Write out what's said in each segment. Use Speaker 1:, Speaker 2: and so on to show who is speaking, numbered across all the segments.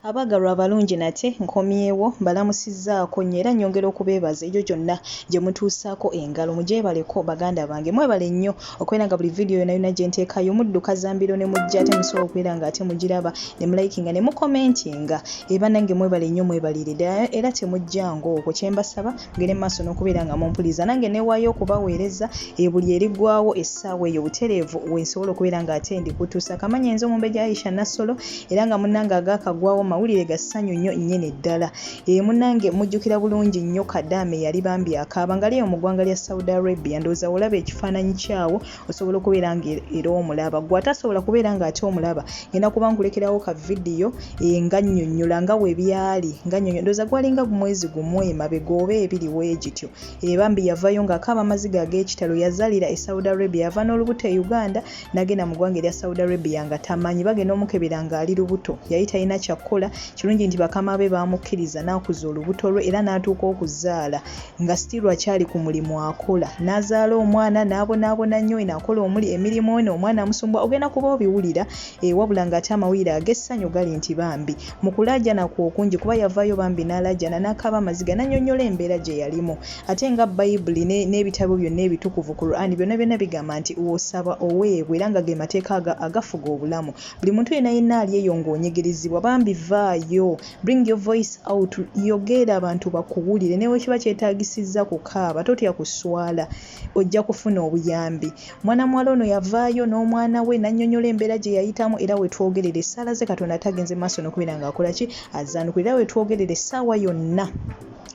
Speaker 1: Abaagalwa abalungi nate nkomyewo mbalamusizzaako nnyo era nnyongera okubeebaza egyo gyonna gye mutuusaako engalo. Mugyebaleko baganda bange. Mwebale nnyo okubeera nga buli vidiyo yonna yonna gye nteekayo mudduka zambiro ne mujja ate musobola okubeera nga ate mugiraba ne mulayikinga ne mukomentinga. Eh bannange mwebale nnyo mwebalire ddala era temujjanga okwo. Kye mbasaba mugende mu maaso n'okubeera nga mumpuliriza nange neewaayo okubaweereza eh, buli eriggwawo essaawa eyo butereevu we nsobola okubeera nga ate ndikutuusa. Kamanya enze Omumbejja Aisha Nassolo era nga munnange agaakagwawo mawulire ga ssanyu nnyo nnyini ddala. Ee munnange mujjukira bulungi nnyo Kadaama eyali bambi akaaba ngali eyo mu ggwanga lya Saudi Arabia ndowooza wolaba ekifaananyi kyawo osobola okubeera nga era omulaba. Ggwe atasobola kubeera nga ate omulaba ngenda kuba nkulekerawo ka vidiyo ee nga nnyonnyola nga we byali nga nnyonnyola ndowooza gwalinga mwezi gumu emabega oba ebiri weegityo. Ee bambi yavayo ng'akaaba amaziga ag'ekitalo yazaalira e Saudi Arabia yava n'olubuto e Uganda nagenda mu ggwanga erya Saudi Arabia nga tamanyi bagenda omukebera ng'ali lubuto yali talina kyakukola kirungi nti bakama be baamukkiriza n'akuza olubuto lwe era n'atuuka okuzaala nga still akyali ku mulimu akola n'azaala omwana n'abonaabona nnyo eno akola omuli emirimu eno omwana amusumbuwa ogenda kuba obiwulira e, wabula ng'ate amawulire ag'essanyu gali nti bambi mu kulaajana kwe okungi kuba yavaayo bambi n'alaajana n'akaaba amaziga n'annyonnyola embeera gye yalimu Ate nga Bayibuli ne, n'ebitabo byonna ebitukuvu, Kur'ani, byonna byonna bigamba nti, Osaba, oweebwa, era nga ge mateeka aga, agafuga obulamu. Buli muntu yenna yenna ali eyo nga onyigirizibwa, bambi vaayo, bring your voice out, yogera abantu bakuwulire, ne bwe kiba kyetaagisizza kukaaba, totya kuswala, ojja kufuna obuyambi. Mwana muwala ono yavaayo n'omwana we n'annyonnyola embeera gye yayitamu era we twogerera essaala ze Katonda ate agenze mu maaso n'okubeera ng'akola ki? Azaanukula era we twogerera essaawa yonna.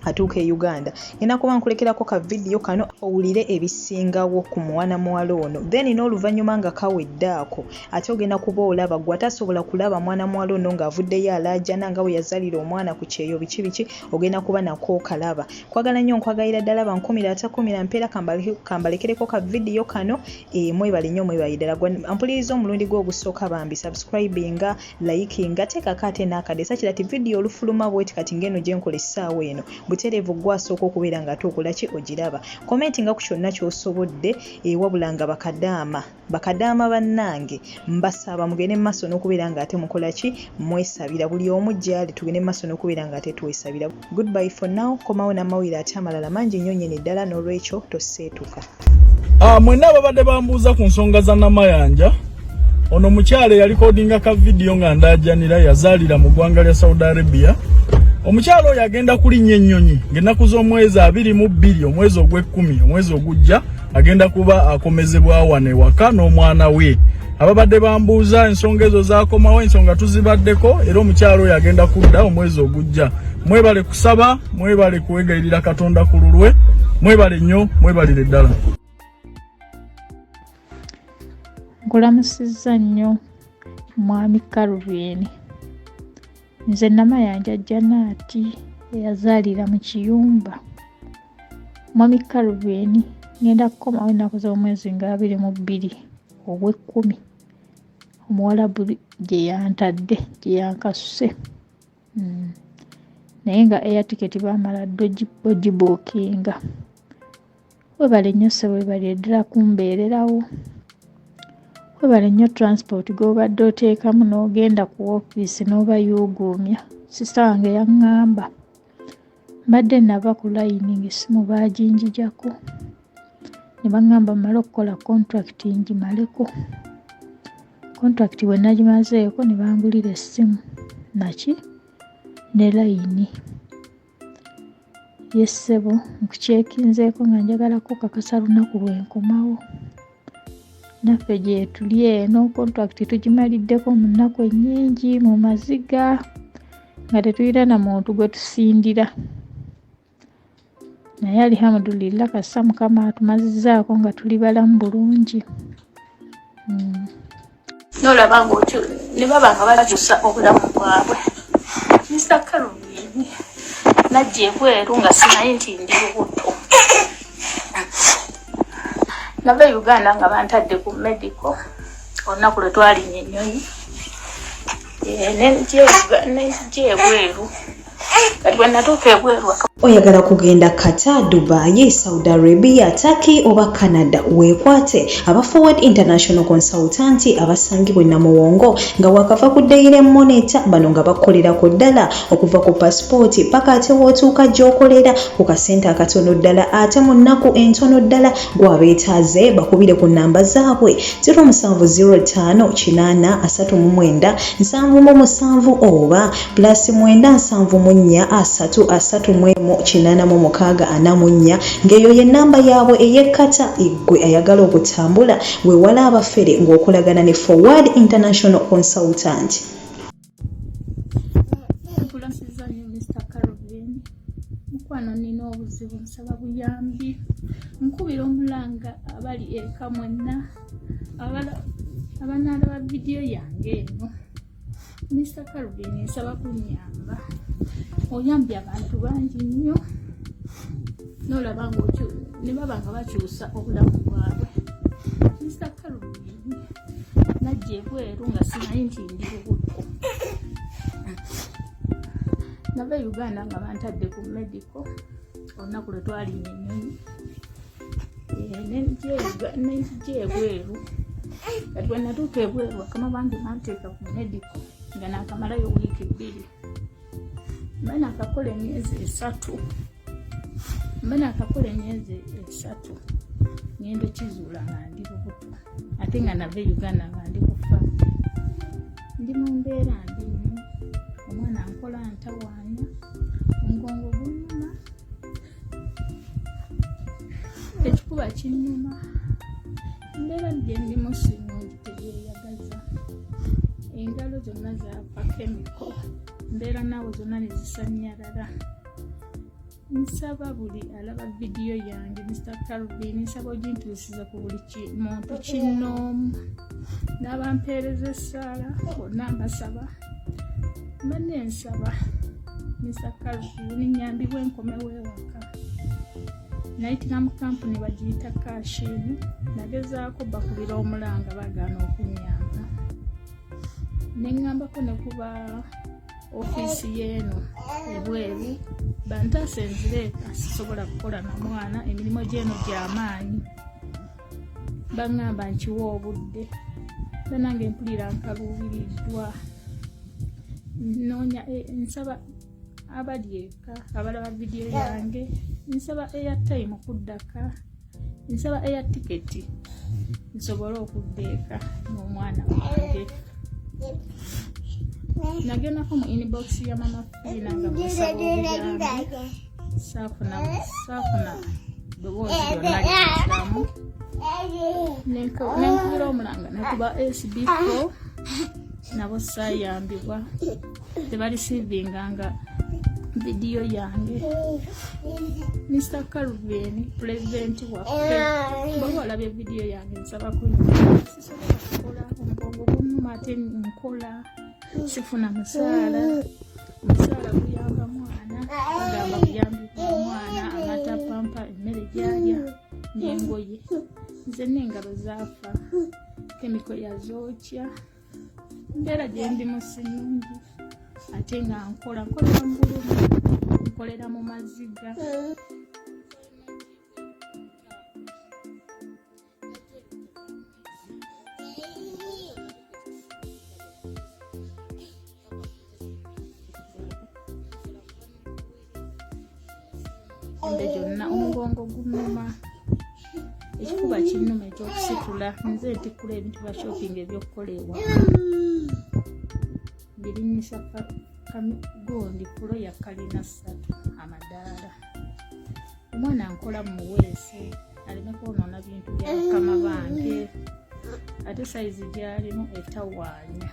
Speaker 1: atuuka e Uganda. Ngenda kuba nkulekerako ka vidiyo kano owulire ebisingawo ku muwana muwala ono then n'oluvannyuma nga kawedde ako ate ogenda kuba olaba gwe atasobola kulaba mwana muwala ono ng'avuddeyo alaajana nga bwe yazalira omwana ku kyeyo biki biki ogenda kuba nako okalaba. Kwagala nnyo nkwagalira ddala bankumira atakumira mpeera kambalekereko ka vidiyo kano e, mwebale nnyo mwebale ddala gwe ampuliriza omulundi gwe ogusooka bambi subscribinga likinga teekako ate n'akade sakira ti vidiyo olufuluma bweti kati ng'eno gye nkola essaawa eno butereevu gwe asooka okubeera ng'ate okola ki ogiraba komenti nga ku kyonna ky'osobodde e, wabula nga bakadaama bakadaama bannange mbasaba mugende mu maaso n'okubeera ng'ate mukola ki mwesabira buli omu gy'ali tugende mu maaso n'okubeera ng'ate twesabira goodbye for now komawo n'amawulire ate amalala mangi nnyo nnyini ddala n'olwekyo toseetuka.
Speaker 2: Ah, mwenna ababadde bambuuza ku nsonga za Namayanja, ono mukyala eyalikodinga ka vidiyo nga ndaajanira yazaalira mu ggwanga lya Saudi Arabia. Omukyala oyo agenda kulinnya ennyonyi ng'ennaku z'omwezi 22 omwezi ogw'ekkumi omwezi ogujja agenda kuba akomezebwa wano ewaka n'omwana we. Ababadde bambuuza ensonga ezo zakomawo, ensonga tuzibaddeko era omukyala oyo agenda kudda omwezi ogujja. Mwebale kusaba. Mwebale kwegayirira Katonda ku lulwe, mwebale nnyo, mwebalire ddala.
Speaker 3: Nkulamusizza nnyo Mwami Calvin. Nze Namayanja Janaati eyazaalira mu kiyumba. Mwami Calvin, ngenda kukomawo ennaku z'omwezi nga 22 ogw'ekkumi Omuwarabu gye yantadde, gye yankasuse. Mm. Naye nga air ticket baamala dda ogibuukinga. Webale nnyo ssebo webalire ddala kumbeererawo. Webale nnyo transport gw'obadde oteekamu n'ogenda ku ofiisi n'obayuuguumya. Sisita wange yaŋŋamba mbadde nava ku layini ng'essimu baaginjijako ne baŋŋamba mmale okukola contract ngimaleko. Contract bwe nagimazeeko ne bangulira essimu naki ne layini. Ye ssebo nkukyekinzeeko nga njagala kukakasa lunaku lwe nkomawo. Naffe gyetuli eno contract tugimaliddeko mu nnaku ennyingi mu maziga nga tetulina na muntu gwe tusindira. Naye alihamudulillah kasita mukama atumazizaako nga tuli balamu bulungi.
Speaker 4: Nolaba ngaotyo ne baba nga bakyusa obulamu bwabwe. Mr Calvin najja ebweru nga simanyi nti ndi lubuto. Nava e Uganda nga bantadde ku medical olunaku lwe twalinya ennyonyi eh, nenzija ebweru kati bwe natuuka ebweru.
Speaker 1: Oyagala kugenda Qatar, Dubai, Saudi Arabia, Turkey oba Canada? Weekwate aba Forward International Consultant abasangibwa e Namuwongo nga wakava ku Daily Monitor. Bano nga bakukolerako ddala okuva ku pasipooti paka ate w'otuuka gy'okolera ku kasente akatono ddala ate mu nnaku entono ddala. Gwabeetaaze bakubire ku nnamba zaabwe 0705 8 39 77 oba plus 974 3 31 86 44, ng'eyo ye nnamba yaabwe ey'ekkata. Ggwe ayagala okutambula, weewale abafere ng'okolagana ne Forward International Consultant.
Speaker 3: Nkulamusiza nnyo Mr Calvin, mukwano, nina obuzibu, nsaba buyambi. Nkubira omulanga abali eka mwenna abanaalaba vidiyo yange eno. Mr Calvin, nsaba kunyamba. Oyambye abantu bangi nnyo nolaba nga ne baba nga bakyusa obulamu bwabwe. Mr Calvin, najja ebweru nga simanyi nti ndi lubuto. Nava e Uganda nga bantadde ku medical olunaku lwe twalinya ennyonyi, nenzija ebweru. Kati bwe natuuka ebweru, bakama bange banteeka ku medical nga nakamalayo wiiki 2. Mba nakakola emyezi 3, mba nakakola emyezi 3, ngenda okizuula nga ndi lubuto, ate nga nava e Uganda nga ndi kufa. Ndi mu mbeera mbi nnyo. Omwana nkola ntawaanya, omugongo gunnuma, ekikuba kinnuma. Embeera gyendimu si nnungi, tebyeyagaza. Engalo zonna zafa chemical, mbeera naawe zonna ne zisanyalala. Nsaba buli alaba vidiyo yange, Mr Calvin, nsaba ogintuusiza ku buli muntu kinnoomu n'abampeereza essaala bonna mbasaba. Mbanne nsaba Mr Calvin nyambibwe nkomewo ewaka. Nayitira mu kampuni bagiyita Kashin, nagezaako bakubira omulanga, bagaana okunyamba. Neŋŋambako ne kuba ofiisi y'eno ebweru bantaasa enzira eka, sisobola kukola na mwana, emirimu gy'eno gy'amaanyi. Baŋŋamba nkiwa obudde. Banange, mpulira nkaluubiriddwa. Noonya, nsaba abali eka abalaba vidiyo yange, nsaba airtime kuddaka, nsaba air ticket nsobole okudda eka n'omwana wange. Nagendako mu inbox ya Mama Fiina nga musaba obuyambi, saafuna ddoboozi lyonna lyekiramu. Nenkubira omulanga nekuba SB4, nabo saayambibwa, tebarisivinganga vidiyo yange. Mr Calvin, pulezidenti waffe, bwaba olabye vidiyo yange, nsaba kunyamba. Sisobola kukola, omugongo gunnuma, ate nkola sifuna musaala. Omusaala guyamba mwana, bagamba buyambi bwa mwana, amata, pampa, emmere gyalya n'engoye. Nze n'engalo zaafa, chemical yazookya. Embeera gyendimu si nnungi, ate nga nkola, nkolera mu bulumi, nkolera mu maziga. Embe gyonna, omugongo gunnuma, ekikuba kinnuma ekyokusitula. Nze ntikkula ebintu bya shopping ebyokukola ewaka, mbirinyisa gundi floor ya kalina 3, amadaala. Omwana nkola muweese aleme kwonoona bintu bya bakama bange, ate sayizi gyalimu etawaanya.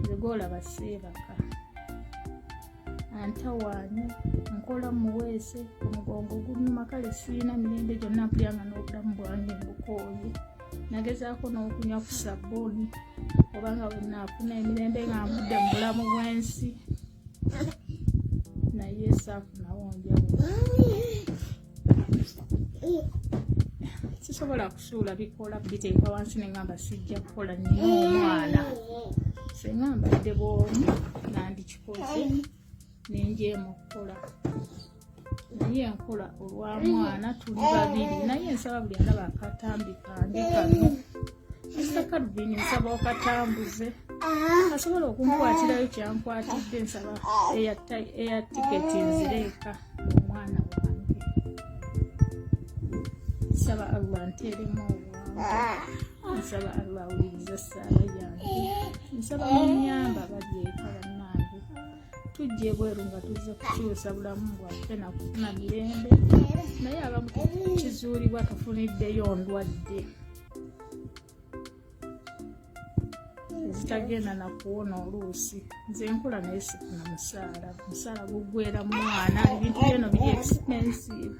Speaker 3: Nze gwolaba seebaka, antawaanya, nkola muweese, omugongo gunnuma. Kale siina mirembe gyonna, mpulira nga n'obulamu bwange mbukooye. Nagezaako n'okunywa ku sabbuuni obanga bwe naafuna emirembe nga nvudde mu bulamu bw'ensi, naye saafunawo njawulo. Sisobola kusuula bikola, biteeka wansi neŋamba sijja kukola, nina omwana. Senga mbadde bwomu nandikikoze nenjeema okukola. Naye nkola olwa mwana, tuli babiri, naye nsaba buli alaba akatambi kange kano, Mr Calvin, nsaba okatambuze asobola okunkwatirayo kyankwatidde. Nsaba eya tiketi nzireeka omwana wange. Nsaba Allah nteeremu obwangu, nsaba Allah awulirize essaala yange, nsaba munyamba bali eka. Bannange, tujja ebweru nga tuzze kukyusa bulamu bwaffe nakufuna mirembe, naye abamu kizuulibwa tufuniddeyo ndwadde ezitagenda nakuwona. Oluusi nze nkola naye sifuna musaala, musaala gugwera mwana, ebintu byeno biri expensive.